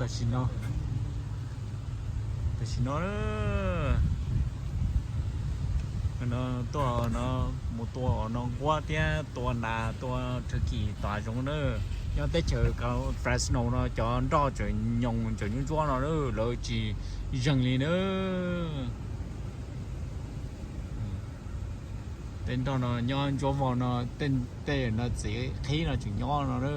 Tam sim no, tam sim no, no tuaj no, mus tua no nquab thiab tua nas tua turkey tom hav zoov na. Nyob teb chaws Fresno no cov nroj tseem nyoos tseem ntsuab ntsuab no na, lawv tsis zeeg li na. Tej nroj no nyob ntsuab vog no, tej no txiv qhib no tseem nyob no na.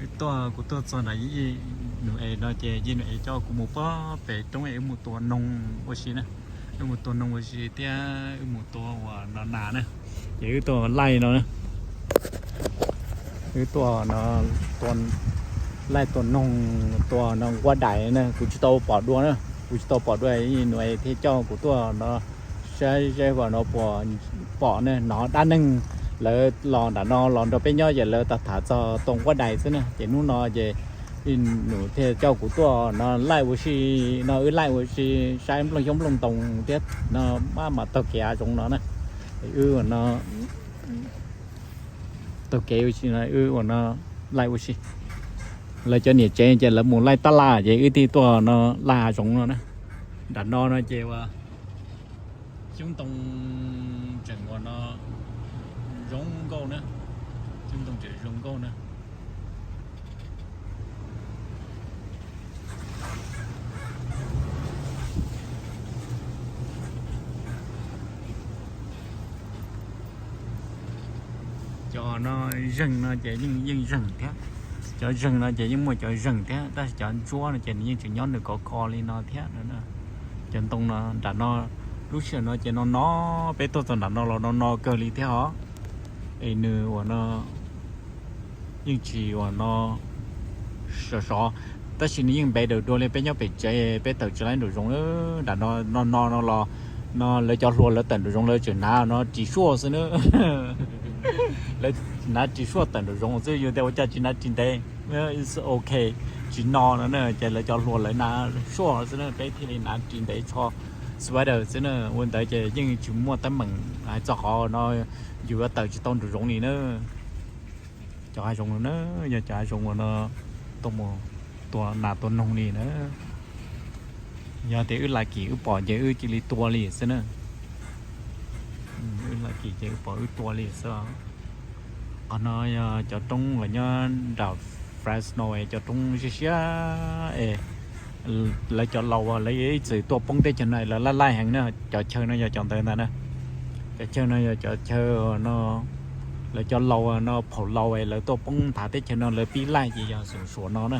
Wb tuaj, kuv tuaj txog nram Yij Nus Es no ces Yij Nus Es coj kuv mus pob pem roob es wb mus tua noog ua si na. Wb mus tua noog ua si thiab wb mus tua uas no nas na. Ces wb tuaj laij no na, wb tuaj no, laij tua noog, tua no nquab dais na, kuv tsis tau pom dua na, kuv tsis tau pom dua, Yij Nus Es thiaj coj kuv tuaj no saib seb uas no puas pom ne, hnov dab neeg lawv los nram no los nrog peb nyob ces lawv tham tham txog tua nquab dais xwb na. Ces hnub no ces Yij Nus thiaj coj kuv tuaj no laij ua si, no wb laij ua si saib nplooj xyoob nplooj ntoos thiab no, maj mam taug kev hav zoov no na. Wb ua no taug kev ua si, wb ua no laij ua si. Lawv cov niam tsev ces lawv mus laij tab laj ces wb thiaj tuaj no laij hav zoov no na. Nram no no ces ua xyoob ntoo tseem ua no zoo nkauj na, xyoob ntoo tseem zoo nkauj na. Cov no zeeg no ces yeej, yeej zeeg thiab. Cov zeeg no ces yeej muaj cov zeeg thiab, tab sis cov ntsuab no ces nws yeej tseem nyob nws kov ko li no thiab. Cov ntoo no nram no, lub sij hawm no ces no no, peb tuaj txog nram no los no no kawg li thiab os. Es nws ua no yeej tsis ua no sov sov, tab sis nws yeej npe daws dua li peb nyob pem tsev, peb tawm tsis laib nraum zoov. Nram no no no no los no lawv cov hluas lawv tawm nraum zoov lawv tseem hnav no ris suaj xwb na. Lawv hnav ris suaj tawm nraum zoov xwb, yus tias ua cas tsis hnav ris ntev, ok, tsis no no na, ces lawv cov hluas lawv hnav suaj xwb na, peb thiaj li hnav ris ntev tsho sweater xwb na. Ua ntawd ces yeej tsis muaj teeb meem hais txog qhov no yus yuav tawm tsis tau nraum zoov li na. Cov hav zoov no na, yog cov hav zoov uas no tuaj mus tua nas tua noog li na. Yog tias wb lucky wb pom ces wb cia li tua li xwb na. Wb lucky ces wb pom wb tua li xwb. Qhov no yog cov roob uas nyob nram Fresno, cov roob siab siab es lawv cov laus lawv ib txwm tuaj poob teb chaws no lawv laij laij heev na. Cov chaw no yog cov ntawd ntag na. Cov chaw no yog cov chaw no lawv cov laus no, phaum laus es lawv tuaj poob nthav teb chaws no lawv pib laij ces yog xyoo suav no na.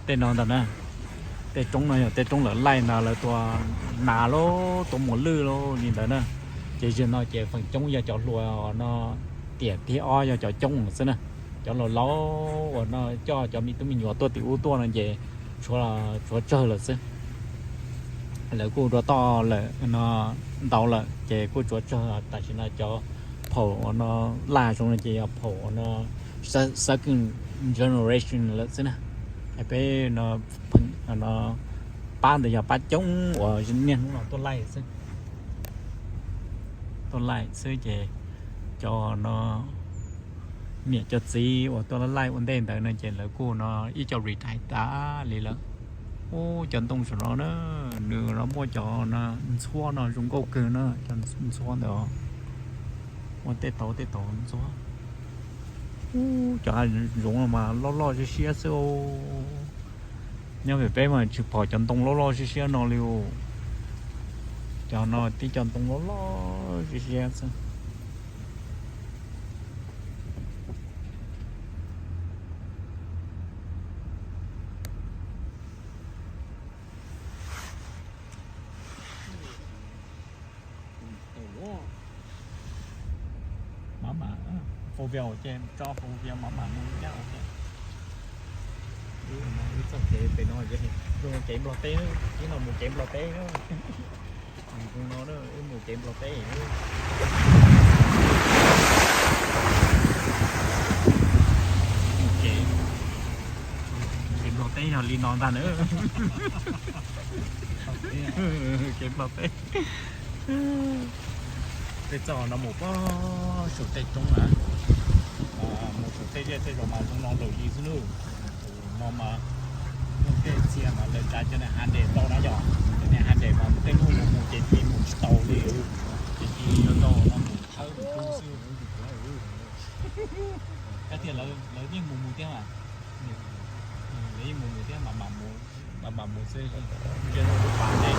Tej no ntag na, tej roob no yog tej roob lawv laij ntag, lawv tua nas los tua muas lwj los li ntawd na. Ces zaum no ces feem coob yog cov hluas no, tiam thib ob yog cov coob xwb na. Cov laus laus uas no coj cov me tub me nyuam tuaj tim ub tuaj no ces tshuav tsawg lawm xwb. Lawv kuj rau toj lawm no ntau lawm ces kuj tshuav tsawg. Tam sim no cov phaum uas no laij zoov no ces yog phaum uas no second generation lawm xwb na. Peb no pab ntawd yog pab coob uas niaj hnub no tuaj laij xwb, tuaj laij xwb ces cov no niam cov txiv uas tuaj laij ua ntej ntawd no ces lawv kuj no ib co retire tas li lawm. Ub, cov ntoo saum no na, nws no muaj cov ntxhuab no zoo nkauj kawg na, cov ntxhuab ntawd muaj tej tauv tej tauv ntxhuab. Ub, cov hav zoov no mas loj loj siab siab xwb. Nyob pem peb mas tsis pom cov ntoo loj loj siab siab no li. Cov no tib co ntoo loj loj siab siab xwb. Maj mam, four wheel ces tso four wheel maj mam mus thiab ua ke. Wb txoj kev pem no zoo kev Nplog teb, ib no mus kev Nplog teb. Zoo no wb mus kev Nplog teb. Mus kev, kev Nplog teb yog li no ntag na. Kev Nplog teb. Peb txoj no mus puag saum tej roob na, mus saum tej zej tej zos mas zoo no lawm li xwb nawb. No mas tej txhia mas lawv tsav cov niag Hyundai tau na yom, cov niag Hyundai mas tej lub mus mus ces cia mus tsis tau li, ces cia li yuav tau no mus thawb mus rub xwb. Kab tiag lawv yeej mus mus thiab mas, lawv yeej mus mus thiab mas mam mus, mam mam mus xwb. Ntshe lub pas dej,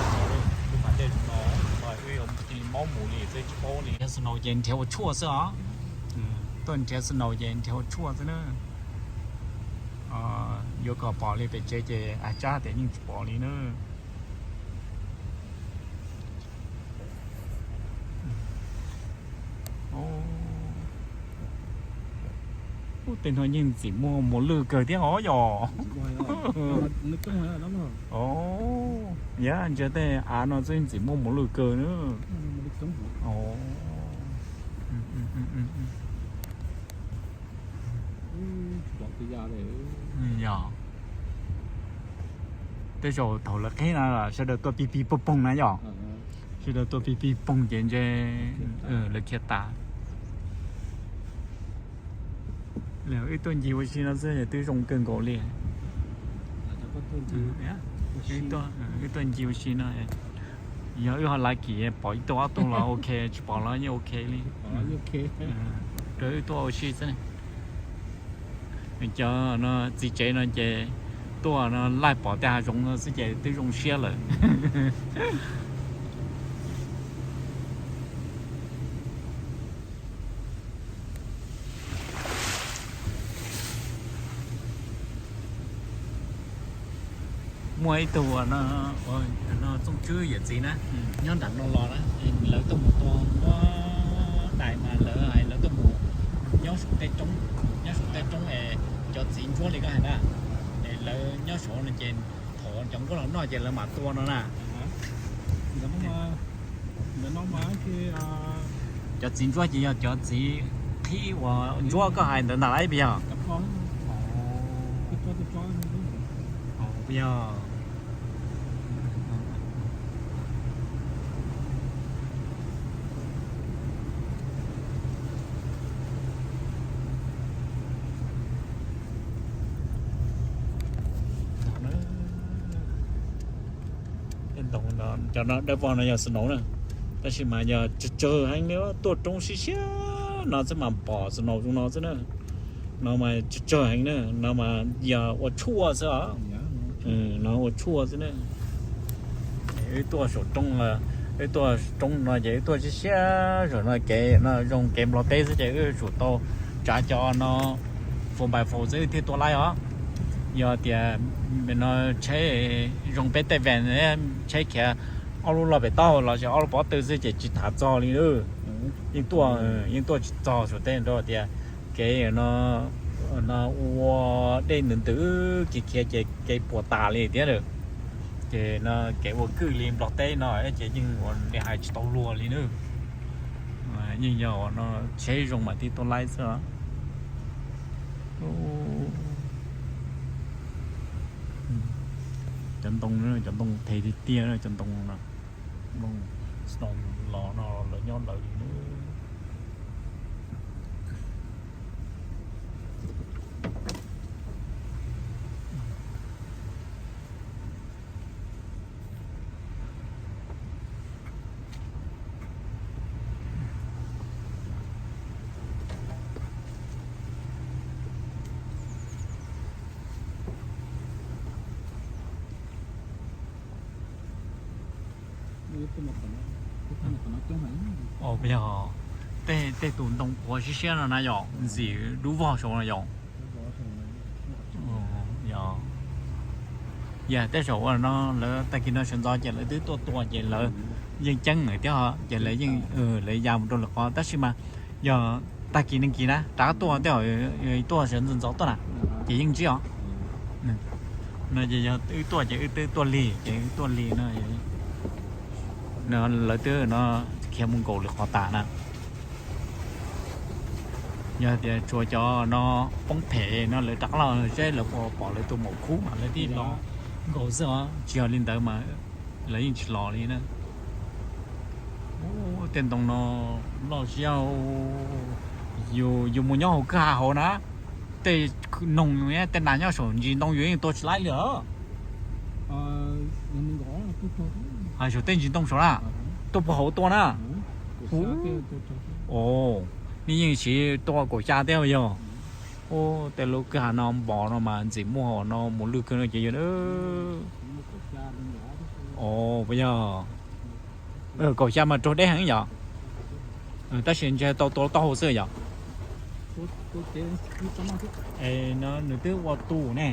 lub pas dej no, wb yuav cia li maub mus li xwb tsis paub li. Snow ces nrhiav ua tshuaj xwb os. Tuaj nrhiav snow ces nrhiav ua tshuaj xwb na. Yuav kom pom li pem tsev ces a tsab tias yeej tsis pom li na. Ub, tej no yeej ntxim muaj mus lwj kawg thiab os yom. Yam ntsia tej av no xwb ntxim muaj mus lwj kawg na. Yog, tej zaum thaum lawv qhib no sawv daws tuaj pig pig poog poog na yom. Sawv daws tuaj pig pig poog ces ntshe lawv khiav tas. Wb tuaj ncig ua si no xwb twb zoo kawg nkaus li. Wb tuaj ncig ua si no, yog wb ho lucky pom ib tug ob tug los ok, tsis pom los yeej ok li. Rau wb tuaj ua si xwb. Cov no txiv tsev no ces tuaj no laij pom tej hav zoov no xwb ces twb zoo siab lawm. Muaj ib tug no, txooj tswb yawm txiv na, nyob nram no los na, lawv tuaj mus tua muab dais mas lawv hais lawv tuaj mus nyob saum tej roob, nyob saum tej roob es cov txiv ntsuab li koj hais na, es lawv nyob saud no ces thaum cov nquab los noj ces lawv mam tua no na. Cov txiv ntsuab ces yog cov txiv qhib uas ntsuab koj hais ntawd ntag lauj puas yog? Puas yog? Tej ntoo no, cov no dawb vog no yog snow na, tab sis mas yog tsawg tsawg heev li, tuaj roob siab siab no xwb mas pom snow zoo no xwb na. No mas tsawg tsawg heev na, no mas yog ua tshuaj xwb os. No ua tshuaj xwb na. Wb tuaj saum roob, wb tuaj roob no ces wb tuaj siab siab saum no, kev no zoo kev nplog teb xwb ces wb tsum tau tsav cov no four by four xwb thiaj tuaj laib os. Yog tias no tsheb zoo peb tej van, tsheb khiav ob lub log pem taub hau los sis ob lub pob tw xwb ces tsis tham txog li. Yeej tuaj, yeej tuaj tsis txog saum tej nrog tias kev no ua dej ntws ntws khiav khiav ces kev puas tas li thiab lawm. Ces no kev ua kwj li nplog teb no ces yeej ua li hais tsis tau luag li na. Yeej yog no tsheb zoo mas thiaj tuaj laib xwb. Cov ntoo, cov ntoo nthe tiag tiag, cov ntoo no, ntoo snow los no lawv nyob lawv li na. Yog tej, tej tus ntoo qhuav siab siab no na yom, ntxim dub vog saud no yom. Yog, yog tej zaum ua no lawv tag kis no sawv ntxov ces lawv twb tuaj tua ces lawv yeej ceeb lawm thiab os, ces lawv yeej, lawv ya mus rau lwm qhov tab sis mas yog Tag kis neeg kis na rov qab tuaj tej zaum tuaj sawv ntxov ntxov tuaj na, ces yeej ntsib os. No ces yog wb tuaj ces wb twb tuaj lig ces wb tuaj lig no. No lawv twb no khiav mus nkaum lwm qhov tas na. Yog tias tsuas cov no poob phem no lawv rov qab los seb lawv puas pom lawv tus maum khub mas lawv thiaj los nkaum xwb os, tsis yog li ntawd mas lawv yeej tsis los li na. Tej ntoo no loj siab, yus mus nyob hauv kwj ha hauv na, tej noog tej nas nyob saum ntsis ntoo yus yeej tua tsis laib li os. Hais saum tej ntsis ntoo saud na, tuaj puag hauv tuaj na. Nej yeej siv tuaj kaum xya thiab yog. Ub, tej lub kwj ha no npos no mas ntxim muaj hauv no mus lwj kawg no ces yog. Puas yog? Kaum xya mas raug deb heev yom. Tab sis ntshe tau tua taub hau xwb yom. Es no nws twb ua tu ne.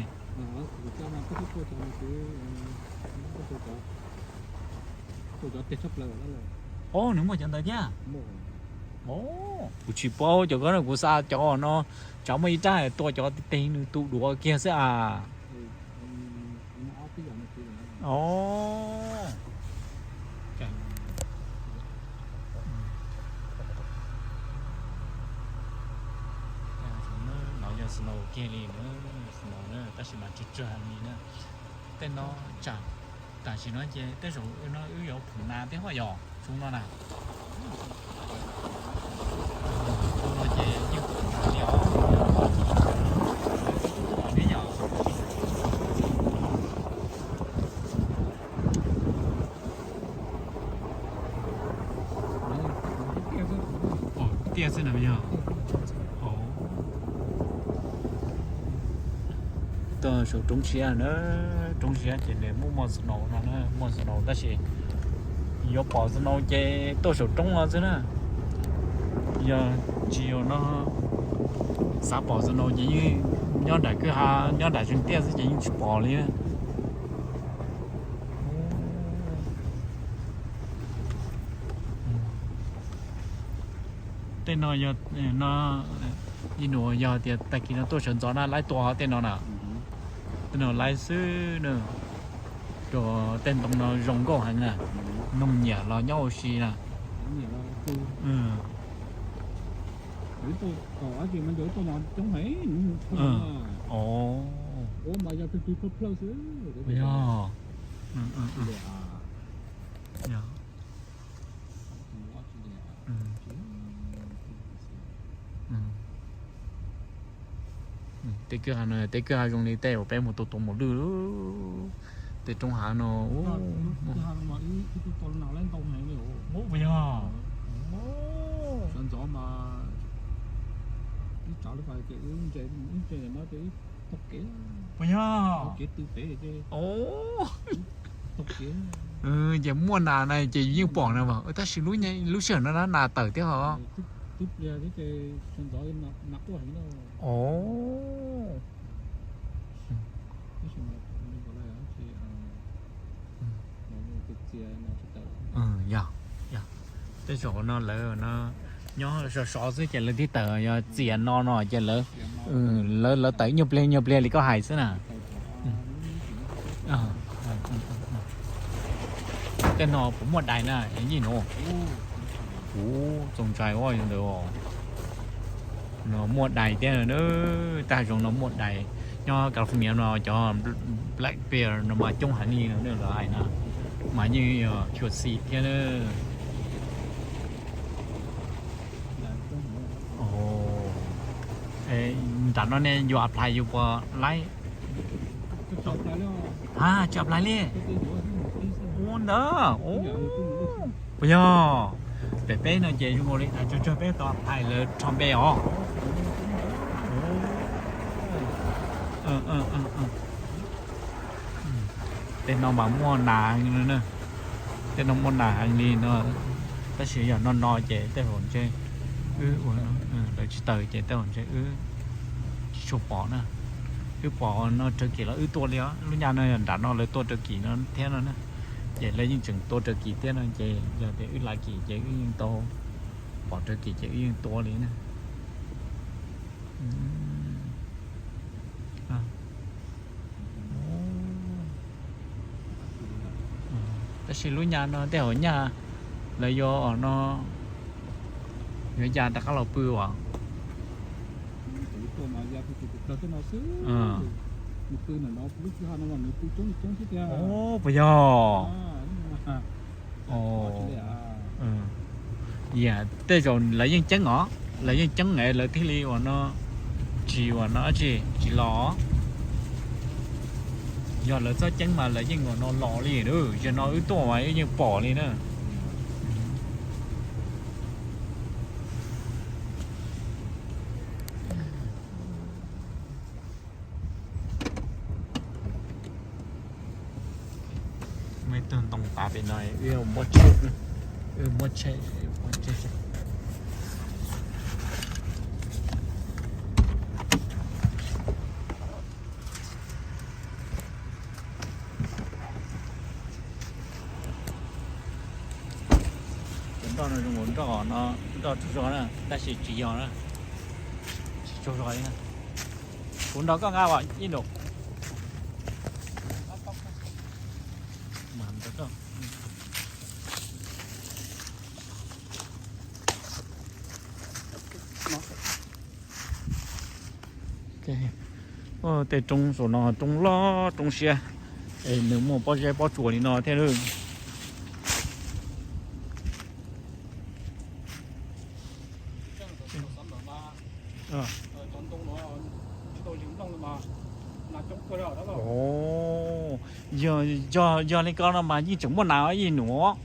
Ob, nws muaj cov ntawd thiab. Kuv tsis paub cov ko, kuv xav cov no, tsam muaj ib rab tua cov teg nws tu duav kiag xwb a. Los yog snow kiag li na, snow na, tab sis mas tsawg tsawg li na. Tej no tsam tam sim no ces tej zaum no wb yuav phoom nas thiab hos yog xyoo no na. Xyoo no ces yeej phoom nas li os. Neb yog tiaj xwb na yog. Tuaj saum roob siab na, roob siab ces nws muaj muaj snow no na, muaj snow tab sis yuav pom snow ces tuaj saum roob no xwb na. Yog tsis yog no xav pom snow ces yeej nyob nram kwj ha, nyob nram zeeg tiaj xwb ces yeej tsis pom li. Tej no yog no, ib nus yog tias tag kis no tuaj sawv ntxov na laib tua tej no na. Tej no laib xwb na. Rau tej ntoo no zoo nkauj heev na. Noog nyiam los nyob ua si na. Yog. Tej kwj ha no tej kwj ha zoo li tej uas peb mus tua tua mus lwj. Tej roob hav no. Yog. Puas yog? Ces muaj nas na ces yus yeej pom na, tab sis lub sij hawm no nas tawm thiab hos. Yog, yog. Tej zaum no lawv no nyob sov sov xwb ces lawv thiaj tawm, yog txias no no ces lawv, lawv, lawv tawm nyuag pliag nyuag pliag li koj hais xwb na. Tej no puas muaj dais na, yij nuav? Kuv txaus ntshai ua ntawd. No muaj dais thiab, tag zoo no muaj dais. Nyob California no cov black bear no mas coob heev li no lawv hais na, mas yeej yog xyuam xim thiab. Nram no ne yus apply yus puas laib? Ha, tsis apply li. Ua ntawd. Puas yog? Pem peb no ces zoo nkaus li hais tsawg tsawg peb tau apply lawv rho npe os. Tej no mas muaj nas heev li na. Tej no muaj nas heev li no. Tab sis yog no no ces tej zaum ntshe wb ua, lawv tsis tawm ces tej zaum ntshe wb tsis tshua pom na. Wb pom no raws kis los wb tua li os. Lub nyaj no yog nram no lawv tua raws kis no thiab no na. Ces lawv yeej tseem tua raws kis thiab no ces yog tias wb lav kis ces wb yeej tau pom raws kis ces wb yeej tua li na. Tab sis lub nyaj no tej hauv nyaj lawv yuav no yuav ya rov qab los pw as. Puas yog? Yam tej zaum lawv yeej ceeb os, lawv yeej ceeb es lawv thiaj li uas no tsis uas no tsis tsis los. Yog lawv txhob ceeb mas lawv yeej uas no los li na, zaum no wb tuaj mas wb yeej pom li na. Muaj ib tug ntoo tav pem no, wb muab tshem, wb muab tshem, muab tshem. Cov nroj no zoo nkaus nroj no, nroj tsaug zog na, tab sis tsis yog na, tsis tsaug zog li na. Kuv nrog koj nqa as ib nus. Tej roob saum no roob loj roob siab, es nws muaj pob zeb pob tsuas li no thiab. Yog, yog, yog li ko no mas yeej tseem muaj nas ib nus.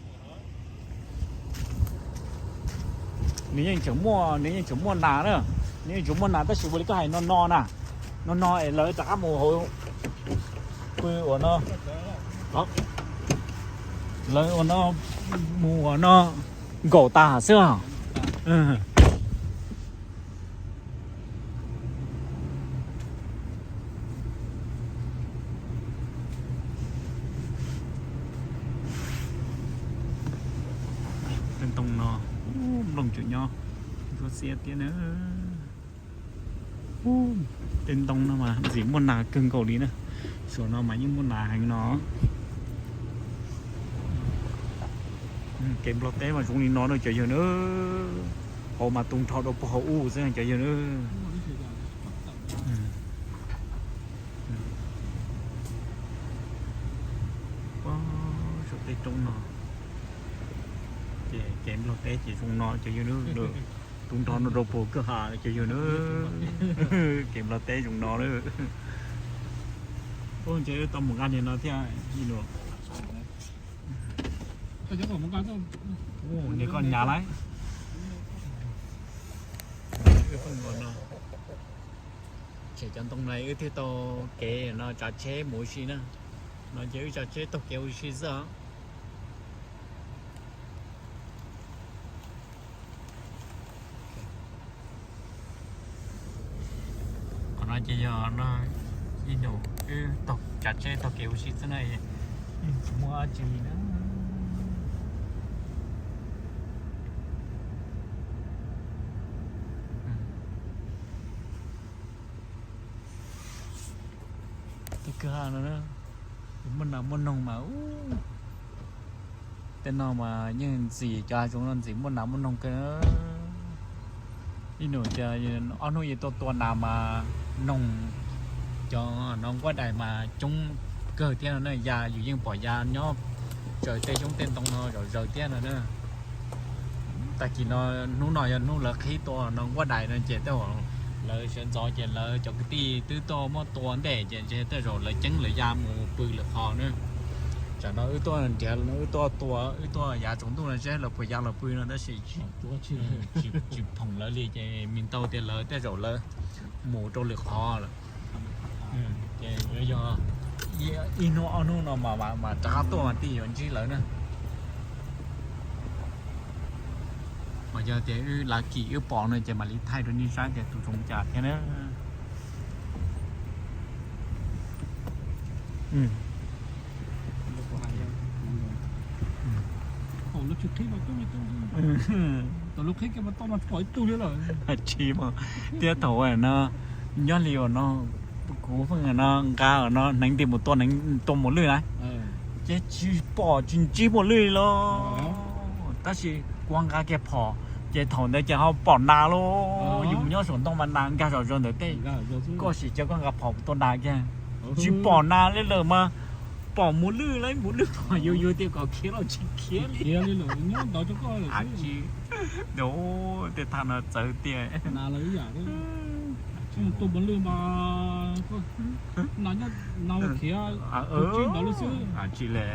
Nws yeej tseem muaj, nws yeej tseem muaj nas na, nws yeej tseem muaj nas tab sis ua li koj hais no no na, no no es lawv rov qab mus hauv pw uas no, lawv uas no mus uas no nkaum tas xwb os. Tej ntoo no, nplooj tseem nyob ntsuab xiab thiab na. Tej ntoo no mas ntxim muaj nas kawg nkaus li na. Saum no mas yeej muaj nas heev no. Kev nplog teb mas zoo li no na cov yawg na. Hauv mas tu nrho rau puag hauv ub xwb cov yawg na. Saum tej roob no ces kev nplog teb ces zoo no cov yawg na. Tu nrho no rau puag kwj ha cov yawg na. Kev nplog teb zoo no na. Ua ntshe tau mus nqa niag no thiab. Niag koj nyav lawm. Tshem cov ntoo no wb thiaj tau kev no tsav tsheb mus ua si na. No ces wb tsav tsheb taug kev ua si xwb os. Qhov no ces yog no ib nus wb taug tsav tsheb taug kev ua si xwb na, yeej tsis muaj dab tsi li na. Tej kwj ha no muaj nas muaj noog mas, tej no mas yeej ntxim, cov hav zoov no ntxim muaj nas muaj noog kawg. Ib nus tias ob hnub yuav tuaj tua nas mas noog, cov no nquab dais mas coob kawg thiab no na, ya yus yeej pom ya nyob raws tej xyoob tej ntoo no zom zaws thiab no na. Tag kis no, hnub no yog hnub lawv qhib tua no nquab dais no ces tej zaum lawv sawv ntxov ces lawv cov kwv tij twb tuaj muab tua ntej ces ntshe tej zaum lawv ceeb lawv ya mus pw lwm qhov na. Tsam no wb tuaj nrhiav, wb tuaj tua, wb tuaj yav tsaus ntuj no seb lawv puas ya los pw no tab sis tsis phoom lawv li ces me ntau tias lawv tej zaum lawv mus rau lwm qhov lawm. Ces yuav yog ib hnub ob hnub no mas rov qab tuaj mas thiaj yuav ntsib lawv na. Mas yog tias wb lav kim wb pom no ces mam li thaij rau nej saib tias tus zoo cas thiab na. Tsis qhib mas coob li coob xwb. Tam lub qhib kiag mas tau mas pom ib tug li lawm. Tsis mas, thiab thaum no nyob li no, kuv pheej no nqa no hneev tis mus tua, tua mus lwj na, ces tsis pom tsis ntsib mus lwj li los. Tab sis kuv nqa kiag phom, ces thaum ntawd ces ho pom nas lauj. Yus mus nyob saum ntoo mas nas nkag zom zaws ntawm tej. Koj sim cia koj nqa phom tua nas kiag, tsis pom nas li lawm mas pom mus lwj lauj, mus lwj pom yus, yus tias kom khiav los tsis khiav li. Av tsis, tej thaj no txawv tiag. Tua mus lwj mas, nas khiav tsis ntawd li xwb. Av tsis le.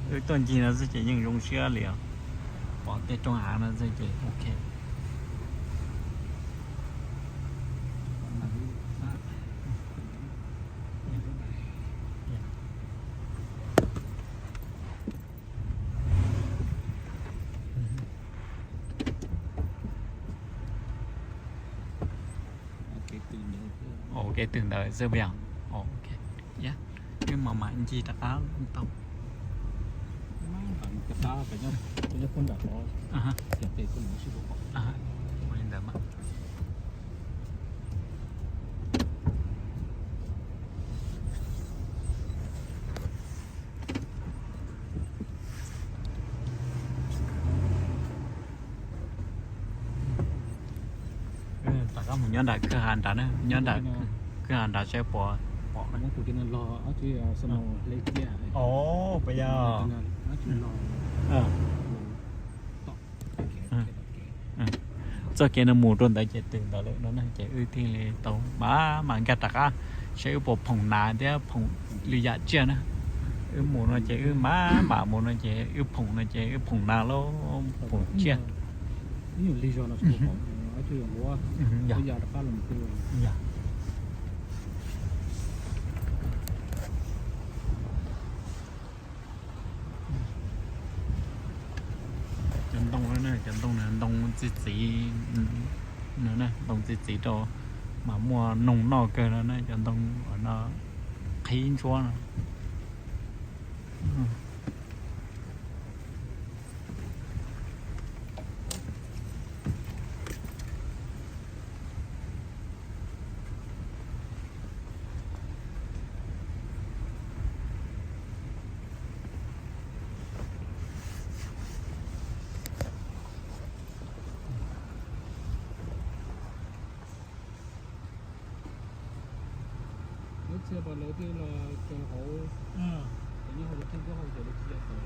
Wb tuaj ncig no xwb ces yeej zoo siab li os. Pom tej roob hav no xwb ces ok. Ua kev tws ntawd xwb puas yog? Ok, wb mam mam ncig rov qab tau. Ua li ntawd mas. Rov qab mus nyob nram kwj ha nrad na, nyob nram kwj ha nrad saib puas pom. Os, puas yog? Txoj kev no mus rau ntawd ces tws ntawd lawm no na, ces wb thiaj li tau mam mam nkag rov qab saib wb puas phoom nas thiab phoom lwm yam tsiaj na. Wb mus no ces wb mam mam mus no ces wb phoom no ces wb phoom nas lauj, phoom tsiaj. Cov ntoo, cov ntoo no ntoo txiv txiv, ntoo txiv txiv rau mas muaj noog noj kawg no na, cov ntoo no qhib ntsuab no. Lawv txhia pas lawv thiaj los tso hauv, nyob hauv lub kheej nkuaj hauv ces lawv tsis yog tawm.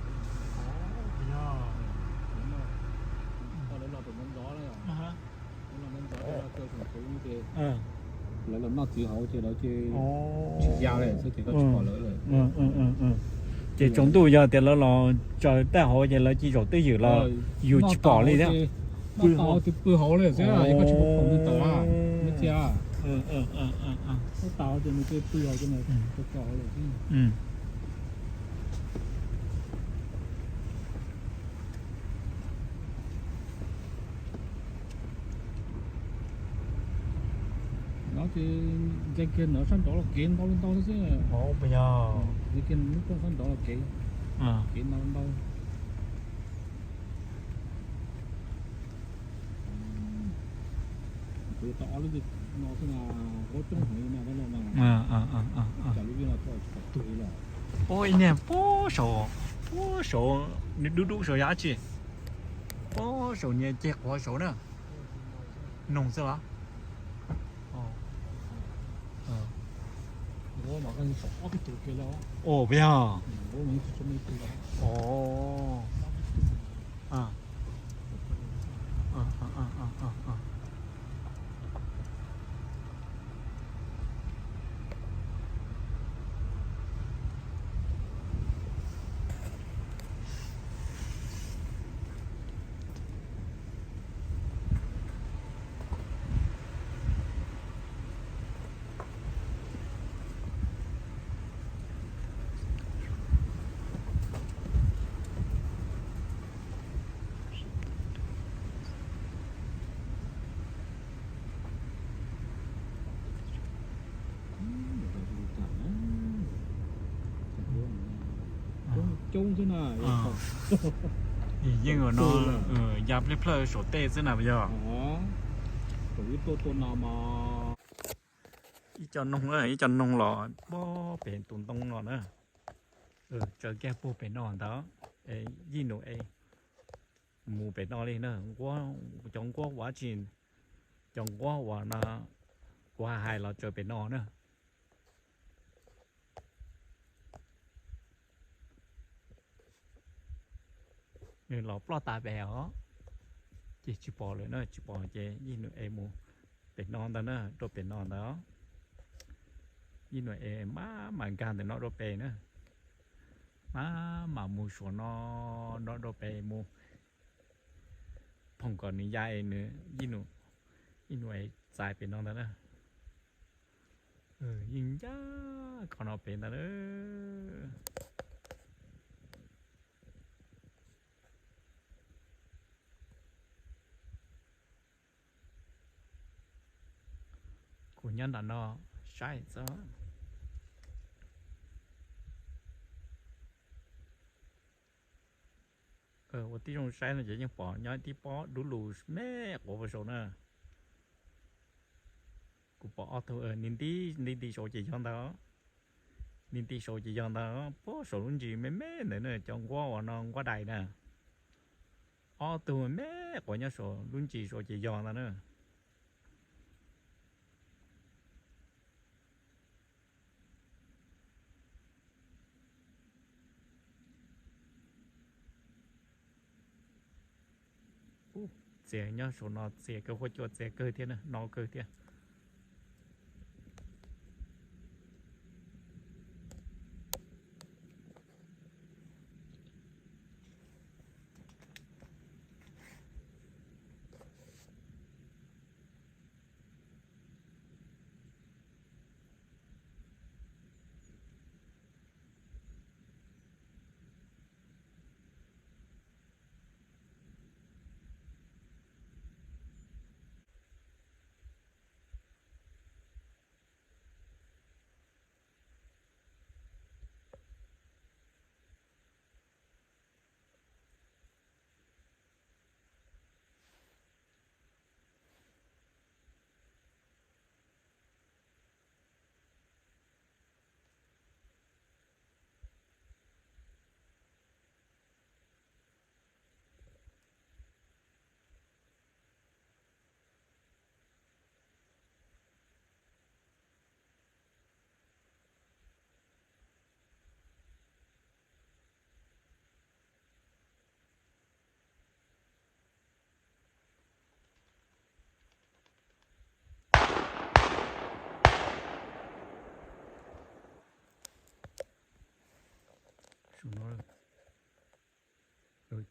Yog, lawv los pem ntxov ntxov na yom, lawv los ntxov ntxov ces lawv kaw khoom txhuv ces lawv los noj txiv hauv ces lawv ces tsis ya lawm xwb ces koj tsis pom lawv lawm. Ces tsaus ntuj yog tias lawv los tsaws tag hauv ces lawv cia zaum twj ywm los yus tsis pom li thiab. Noj tas ces pw hauv lawm xwb ces koj tsis pom khoom twg tawm, nws txhia. Noj tas ces nws cia pw hauv ces nws tso hauv lawm xwb. No ces ntsia kiag ntawd sab nraud los kev ntau li ntau xwb. Ntsia kiag lub rooj sab nraud los kev, kev ntau li ntau. Kuv tau ob lub no xwb mas huab coob heev li no na. Tsam lub vij no tsis pom tug li lawm. Ua ib niag puag saud, puag saud, nws dub dub saud yog dab tsi? Puag saud niag ceg quav saud na. Noog xwb los? Ua puas yog? Yeej ua no, ya plij plawj saum tej xwb na yog. Ib co noog, ib co noog los pem tus ntoo no na. Tsaws kiag puag pem no ntag. Yij Nus es mus pem no li na. Cov nquab uas tsis, cov nquab uas no kuv hais los tsaws pem no na. Nws los ploj tas pem os, ces tsis pom lawm na, tsis pom ces Yij Nus es mus pem no ntag na, rau pem no ntag. Yij Nus es maj mam nkag ntawm no rau pem na, maj mam mus suav no, no rau pem mus phoom kom nws ya es nws, Yij Nus, Yij Nus es txais pem no ntag na. Yeej ncaj qhov no pem ntag na. Kuv nyob nram no saib xwb. Ua tib zoo saib no ces yeej pom nyob tib pob dub lus me quav puag saud na. Kuv pom ob tug nti nti nti nti saud ces yog ntag. Nti nti saud ces yog ntag, puag saum lub ntsis me me ntawd na, cov nquab uas no nquab dais na. Ob tug me quav nyob saum lub ntsis saud ces yog ntag na. Txias nyob saum no txias kawg, huab cua txias kawg thiab na, no kawg thiab.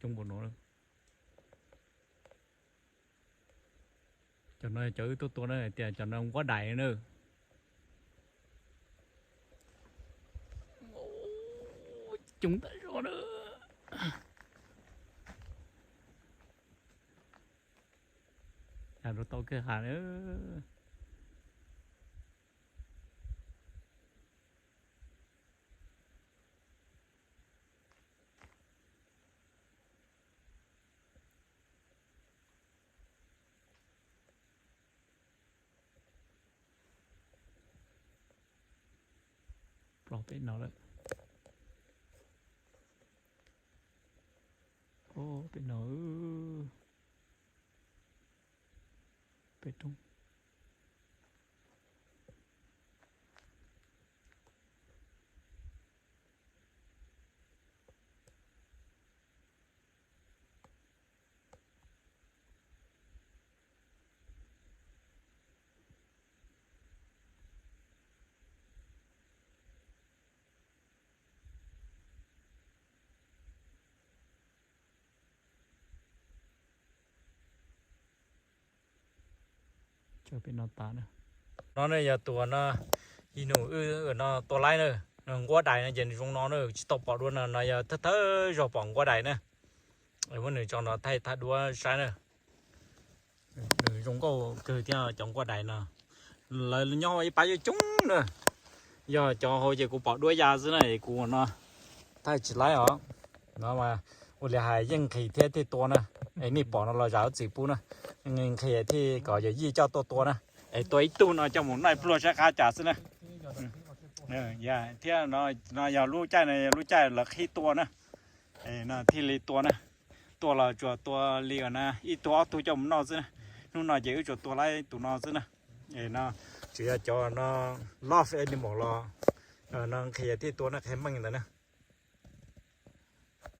Coob npaum no. Cov no cov wb tuaj tua na, tias cov no nquab dais na. Coob tas zog na. Rau tau kawg ha na. Plob pem no lawm. Pem no, pem roob. Pem no tas na. No ne yog tus no, ib nus wb no tua laib na, nquab dais no ces nws zoo no na, tsis tau pom dua no, no yog thawj thawj zaug pom nquab dais na. Muab nws tso no thaij thaj duab saib na. Nws zoo nkauj kawg thiab cov nquab dais no. Lawv nyob ib pab coob coob na. Yog cov hauv ces kuv pom duab ya xwb na, kuv no thaij tsis laib os. No ua li hais yeej nqhis thiab thiaj tua na. Es nej pom no los zam lub txim pub na, nqhis thiaj kom yawm yij coj tuaj tua na. Es tua ib tug no coj mus noj pluag saib qab cas xwb na. Thiab no yog lub caij no yog lub caij lawv qhib tua na, no thiaj li tua na. Tua los tsuas tua li na ib tug ob tug coj mus noj xwb na. Hnub no ces wb tsuas tua lawm tus no xwb na. Es no tsis yog cov no love animal los no nqhis thiaj tua na, qhia meej ntawd na.